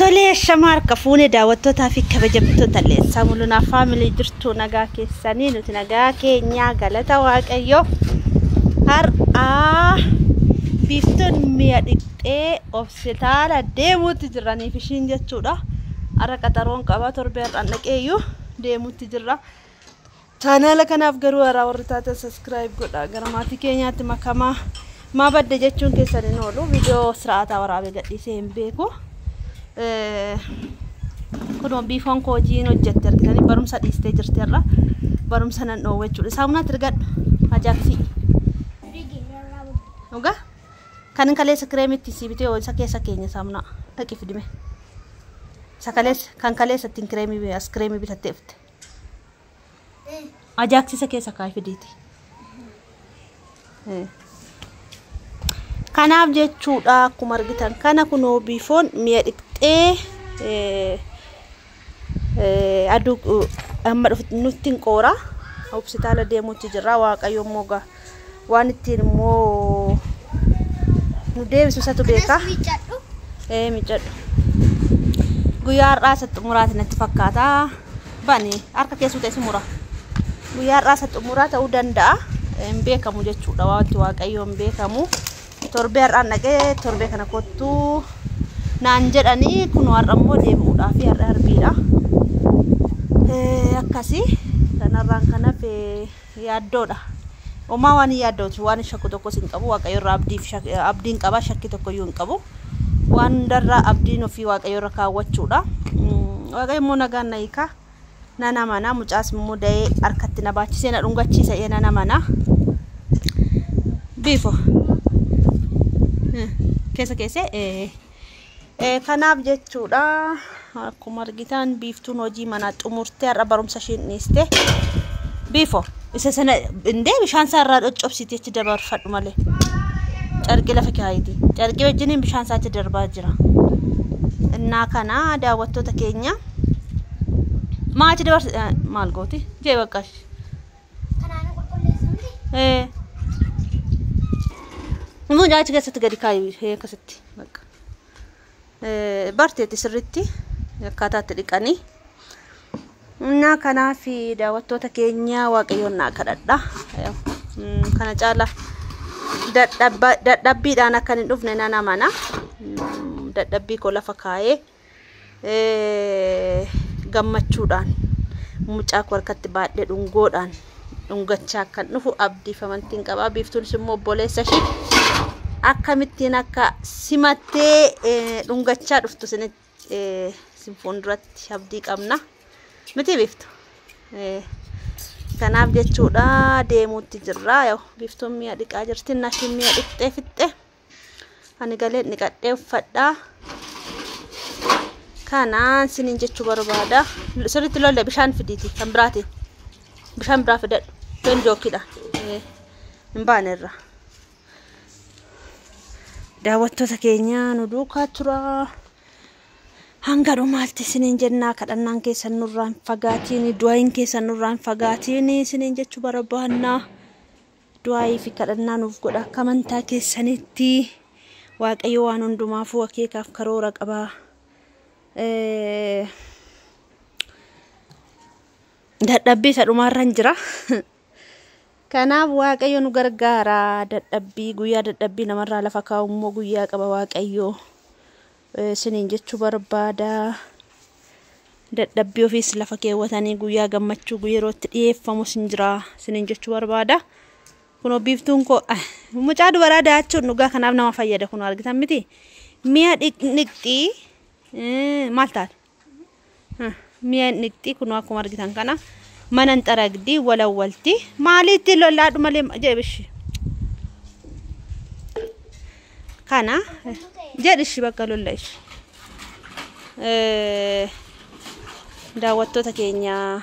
Tolee, shamaa harka fuunee daawwattootaa fi kabajamtoota Leensaa Mul'unaa Faamilii, jirtu nagaa keessanii? Nuti nagaa keenyaa, galata Waaqayyoo. Har'aa Biiftuun mi'a dhiqxee hospitaala deemuutti jirraniif ishiin jechuudha. Har'a qaxaroon qaba, torbee har'aan dhaqeeyyuu deemuutti jirra. Chaanaala kanaaf garuu haaraa warri taatan subscribe godhaa, gara maatii keenyaatti makamaa. Maa badde jechuun keessan hin oolu, viidiyoo siraataa waraabee gadhiisee hin beeku. Kunoo Biifoon koo hojiin hojjette argitanii, barumsa dhiistee jirti irra. Barumsa nan dhoowwe jechuudha. Saamunaatti argadhu ajaaksii. Dhugaa? Kan hin kaleessa kireemitti si bitee isa keessa keenya saamunaa dhaqi fidime. Isa kaleessa, kan kaleessa ittiin kireemii as kireemii bitattee dhufte. Ajaaksisa keessa kaa'ee fidiiti. Kanaaf jechuudha, akkuma argitan kana kunoo Biifoon mi'a dhiqxee aduu amma nutti hin qoora. Hospitaala deemuutti jirra. Waaqayyo immoo waan ittiin immoo nu deebisu isatu beeka. Ee, miiccadhu. Guyyaa har'aa isa xumuraati natti fakkaata. Bani harka keessuu ta'e si mura. Guyyaa har'aa isa xumuraa ta'uu danda'a. Hin beekamu jechuudha. Wanti Waaqayyo hin beekamu. Torbee har'aan dhaqee torbee kana kottuu naan jedhanii, kunoo har'a immoo deebi'uudhaaf, har'a harbiidha. Akkasii kanarraan kan hafe yaaddoodha. Homaa waan hin yaaddootu, waan shakku tokkos hin qabu. Waaqayyo irraa abdiif abdiin qaba, shakki tokkoyyuu hin qabu. Waan hundarraa abdiin ofii Waaqayyo irra kaawwachuudha. Waaqayyo immoo nagaan na hiika. Nan amana, mucaas immoo da'ee harkatti na baachisee na dhungachiisa nan amana. Biifo. Keessa keessee kanaaf jechuudha, akkuma argitan Biiftuun hojii manaa xumurtee har'a barumsa ishiin dhiiste. Biifo, isa sana indee bishaan isaa irraa coccobsiti, achi dabarfadhu malee. Carqii lafa kaayiti. Carqii wajjiniin bishaan isaa achi darbaa jira. Innaa kana daawwattoota keenya maa achi dabarsi maal gooti? Jee baqqash. Kanaan qulqulleessamti. Ee. Mucaa achi keessatti gadi kaayi, akkasitti bakka. Barteetti sirriitti akkaataa itti dhiqanii. Innaa kanaaf daawwattoota keenya, Waaqayyoon naa kadhadha. Kana caala dadhabbiidhaan akka hin dhufne nan amana. Dadhabbii koo lafa kaa'ee gammachuudhaan mucaa koo harkatti baadhee dhungoodhaan dhungachaa kan dhufu abdiif amantiin qaba. Biiftuunis immoo obboleessa ishee akkamittiin akka simattee dhungachaa dhuftu isin fuulduratti abdii qabna. Miti Biiftu? Kanaaf jechuudha deemuutti jirra. Biiftuun mi'a dhiqaa jirti. Nashiin mi'a dhiqxee fixxe. Ani galee dhiqadhee uffadhaa. Kanaan siniin jechuu barbaada. Sirriitti lolle, bishaan fidiiti kan biraatiin. Bishaan biraa fidadhu. Isheen jookidha. Hin baane irra. Daawwattoota keenya, nu duukaa tura. Hanga dhumaatti isiniin jennaa, kadhannaan keessan nurraa hin fagaatiin, du'aayin keessan nurraa hin fagaatiin isiniin jechuu barbaannaa. Du'aayii fi kadhannaa nuuf godha akka amantaa keessanitti. Waaqayyo waan hundumaafuu akeekaaf karoora qabaa. Dadhabbii isa dhumaarra hin jira. Kanaaf Waaqayyo nu gargaara. Dadhabbii guyyaa dadhabbii namarraa lafa kaa'u immoo guyyaa qaba Waaqayyo. Isiniin jechuu barbaada. Dadhabbii ofiis lafa keewwatanii guyyaa gammachuu yeroo itti dhiyeeffamus hin jira isiniin jechuu barbaada. Kunoo Biiftuun koo mucaa dubaraa da'achuun dhugaa kanaaf nama fayyada, kun argitan miti. Mi'a dhiqxii maal taate? Mi'a dhiqxii, kunoo akkuma argitan kana mana hin xaragdii walawwalti. Maaliitti lollaadhu malee jedhishi. Kana jedhishi bakka lolla ishi. Daawwattoota keenya,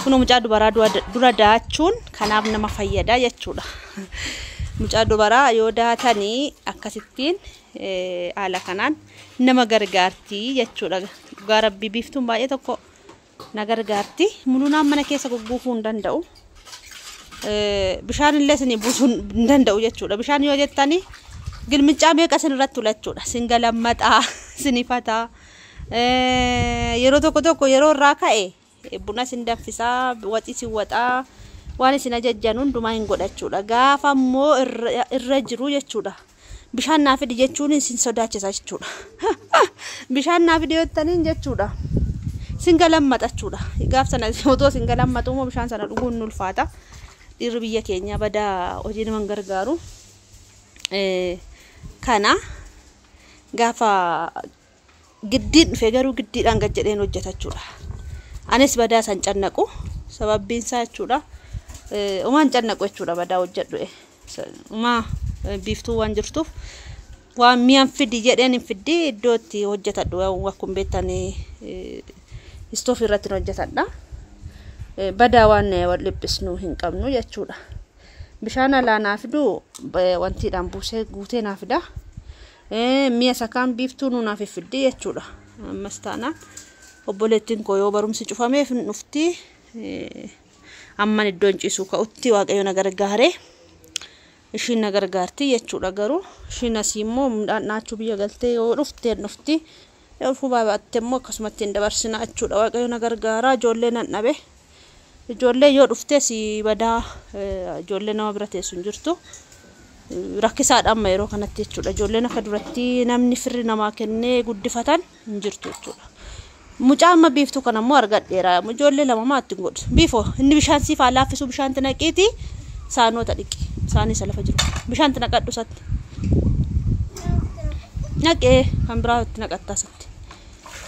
kunoo mucaa dubaraa dura da'achuun kanaaf nama fayyada jechuudha. Mucaa dubaraa yoo daatanii akkasittiin haala kanaan nama gargaarti jechuudha. Dhugaa Rabbii, Biiftuun baay'ee tokko na gargaarti. Mulunaan mana keessa gugguufuu hin danda'u. Bishaan illee isinii buusuu hin danda'u jechuudha. Bishaan yoo jettanii Gilmicaa meeqa isin irratti ulachuudha. Sin galammaxaa, sin ifataa. Yeroo tokko tokko yeroo irraa ka'e buna sin danfisaa, waxii sin waxaa, waan isin ajajjan hundumaa hin godhachuudha. Gaafa immoo irra jiru jechuudha. Bishaan naa fidi jechuun isin sodaachisa jechuudha. Bishaan naa fidi jettaniin jechuudha. Sin galammaxachuudha. Gaaf sana otoo sin galammaxu immoo bishaan sana dhuguun ni ulfaata. Dhiirri biyya keenya badaa hojii nama hin gargaaru. Kana gaafa giddiin dhufe garuu giddiidhaan gad jedheen hojjetachuudha. Anis badaa san cannaqu sababbiin isaa jechuudha. Umaan cannaqu jechuudha badaa hojjedhu. Umaa biiftuu waan jirtuuf waan mi'aan fidi jedheen hin fiddi iddoo itti hojjetadhu akkuma beektan istoofii irratti hojjetadha. Badaa waan wal dhiphisnu hin qabnu jechuudha. Bishaan alaa naa fidu wantiidhaan buusee guutee naa fida. Mi'a isa kaan biiftuu nu naaf fiddi jechuudha. Ammas taanaan obboleettiin koo yoo barumsi cufameef hin dhufti. Amman iddoon ciisu ka'utti Waaqayyo na gargaaree ishiin na gargaarti jechuudha. Garuu ishiin asii immoo midhaan dhaachuu biyya galtee yoo dhufte hin dhufti. Yoo dhufuu baatte immoo akkasumatti hin dabarsina jechuudha. Waaqayyo na gargaaraa ijoollee nan dhabe. Ijoollee yoo dhuftes badaa ijoollee nama bira teessu hin jirtu. Rakkisaadha amma yeroo kanatti jechuudha. Ijoolleen akka duratti namni firri namaa kennee guddifatan hin jirtu jechuudha. Mucaa amma biiftuu kana immoo argadheera. Ijoollee lama maatti hin godhu. Biifoo inni bishaan siif haa laaffisu bishaan naqiiti saanota dhiqi. Saanii isa lafa jiru. Bishaan naqadhu isatti. Naqee kan biraa itti naqattaa isatti.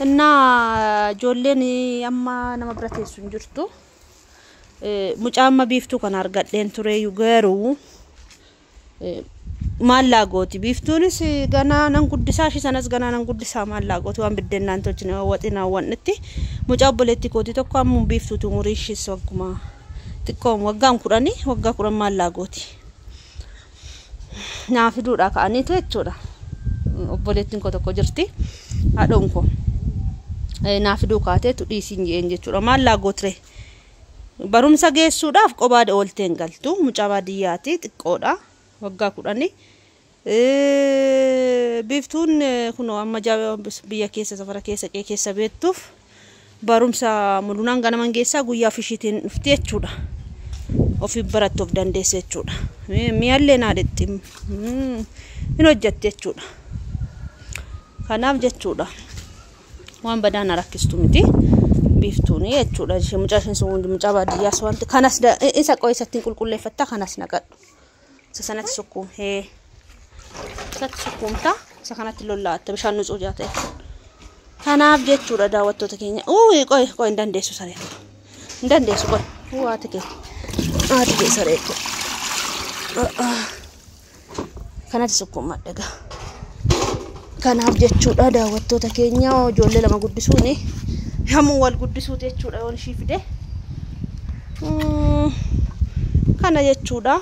Innaa ijoolleen amma nama bira teessu hin jirtu. Mucaa amma biiftuu kana argadheen tureeyyuu garuu maallaa gooti. Biiftuunis ganaa nan guddisaa ishii sanas ganaa nan guddisaa maallaa gooti waan biddeen tolchine waxii naawwannitti. Mucaa obboleettii kootii tokko ammoo biiftuutu umurii ishiis wagguma xiqqoon waggaan 10 waggaa 10 maallaa gooti. Naa fiduudha ka'aniitu jechuudha. Obboleettiin koo tokko jirti. Haadhoon koo naa fiduu kaateetu dhiisiin jeen jechuudha. Maallaa gootire. Barumsa geessuudhaaf qophaa ooltee hin galtu. Mucaa baadiyyaati xiqqoodha. Waggaa 10. Biiftuun kunoo amma biyya keessa safara keessa qe'ee keessa beektuuf barumsa mul'unaan ganaman geessaa guyyaa fishiitiin dhufti jechuudha. Ofii barattuuf dandeesse jechuudha. Mi'allee naa dhixxi hin hojjetti jechuudha. Kanaaf jechuudha waan badaa na rakkistu miti. Biiftuun jechuudha. Ishee mucaa isheen sun mucaa baadiyyaas wanti kanas isa qo'ee isatti qulqulleeffattaa kanas naqadhu. Isa sanatti sukkuumhee. Isatti sukkuumtaa isa kanatti lollaatta bishaan nutsuu jaa ta'e. Kanaaf jechuudha daawwattoota keenya. Uu qo'ee qo'ee hin dandeessu saree. Hin dandeessu qo'ee. Uu haati kee. Haati kee saree koo. Kanatti sukkuummadha egaa. Kanaaf jechuudha daawwattoota keenya ijoollee lama guddisuuni hamuu wal guddisuuti jechuudha yoon ishii fide. Kana jechuudha.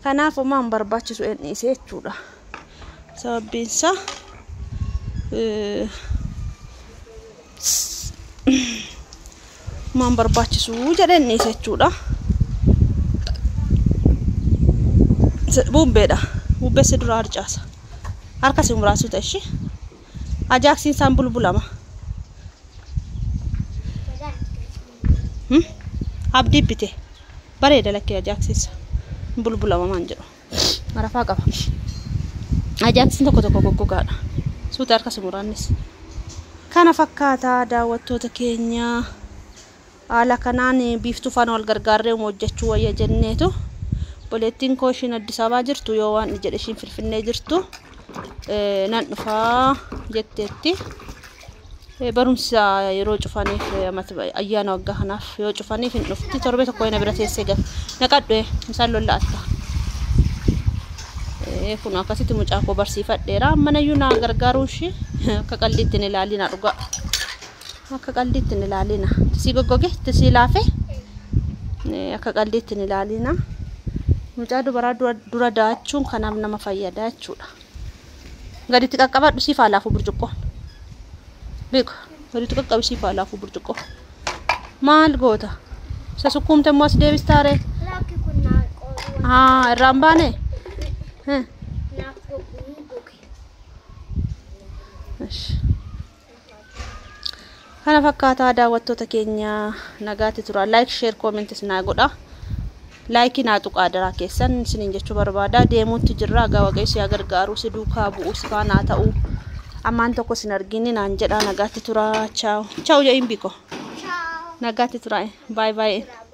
Kanaaf homaa hin barbaachisu een dhiise jechuudha. Sababbiin isaa homaa hin barbaachisu jedheen dhiise jechuudha. Bubbeedha. Bubbee si dura harcaasa. Harka si muraasu ta'e ishee. Ajaaksiin isaan bulbulama. Abdii bite. Bareeda lakkee ajaaksiinsa. Bulbulama maan jedhu. Marafaa qaba. Ajaaksiin tokko tokko goggogaadha. Suuta harka si muraannis. Kana fakkaataa daawwattoota keenya haala kanaan biiftuu faana wal gargaarree hojjechuu wayya jenneetu. Obboleettiin koo ishiin Addis Ababaa jirtu yoo waan jedhe ishiin Finfinnee jirtu nan dhufaa jetteetti. Barumsa yeroo cufaniif ayyaana waggaa kanaaf yoo cufaniif hin dhufti. Torbee tokko na bira teessee gala. Naqadhu isaan lolla'atta. Kun akkasitti mucaa koo barsiifadheera. Amanayyuu na gargaaruu ishee akka qalliitti hin ilaalina dhugaa. Akka qalliitti hin ilaalina. Tisii goggoge tisii laafe akka qalliitti hin ilaalina. Mucaa dubaraa dura daachuun kanaaf nama fayyada jechuudha. Gaditti qaqqabadhu siif haa laafu burcuqqoon. Beeku gaditti qaqqabi siif haa laafu burcuqqoo. Maal goota? Isa sukkuumte immoo as deebistaa ree? Lakki kun naa qooduu. Haa irraan baane? Naaf gogu goge. Kana fakkaataa daawwattoota keenya, nagaatti tura. Like, share, commentis naa godha. Likeii naa tuqaa daraa keessan isiniin jechuu barbaada. Deemuutti jirra. Egaa Waaqayyo si haa gargaaru, si duukaa bu'u, si faana haa ta'u. Ammaan tokko sin argini naan jedha, nagaatti tura. Ciao. Ciao jedhin, Biko. Ciao. Nagaatti tura. Bye bye.